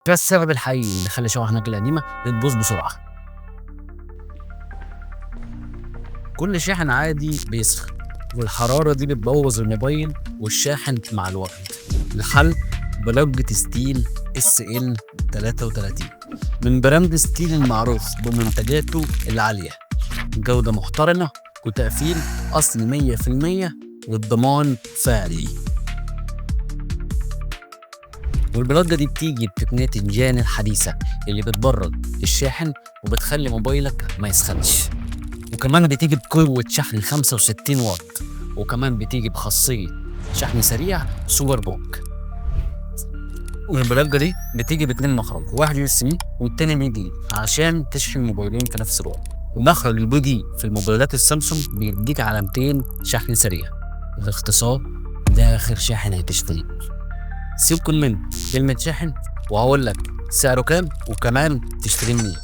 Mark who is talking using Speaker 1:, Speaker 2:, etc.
Speaker 1: ده السبب الحقيقي اللي خلى شواحنك القديمة بتبوظ بسرعة. كل شاحن عادي بيسخن، والحرارة دي بتبوظ الموبايل والشاحن مع الوقت. الحل بلجة ستيل SL 33 من brand ستيل المعروف بمنتجاته العالية، جودة محترمة وتقفيل أصلي 100% والضمان فعلي. والبلجة دي بتيجي بتقنية ال GaN الحديثة اللي بتبرد الشاحن وبتخلي موبايلك ما يسخنش، وكمان بتيجي بقوة شحن 65 واط، وكمان بتيجي بخاصية شحن سريع SuperVOOC. والبلجة دي بتيجي باتنين مخرج، واحد USB والتاني PD عشان تشحن موبايلين في نفس الوقت. ومخرج ال PD في الموبايلات السامسونج بيديك علامتين شحن سريع. باختصار ده اخر شاحن هتشتريه. سيبكم من كلمة شاحن وهقول لك سعره كام وكمان تشتريه منين.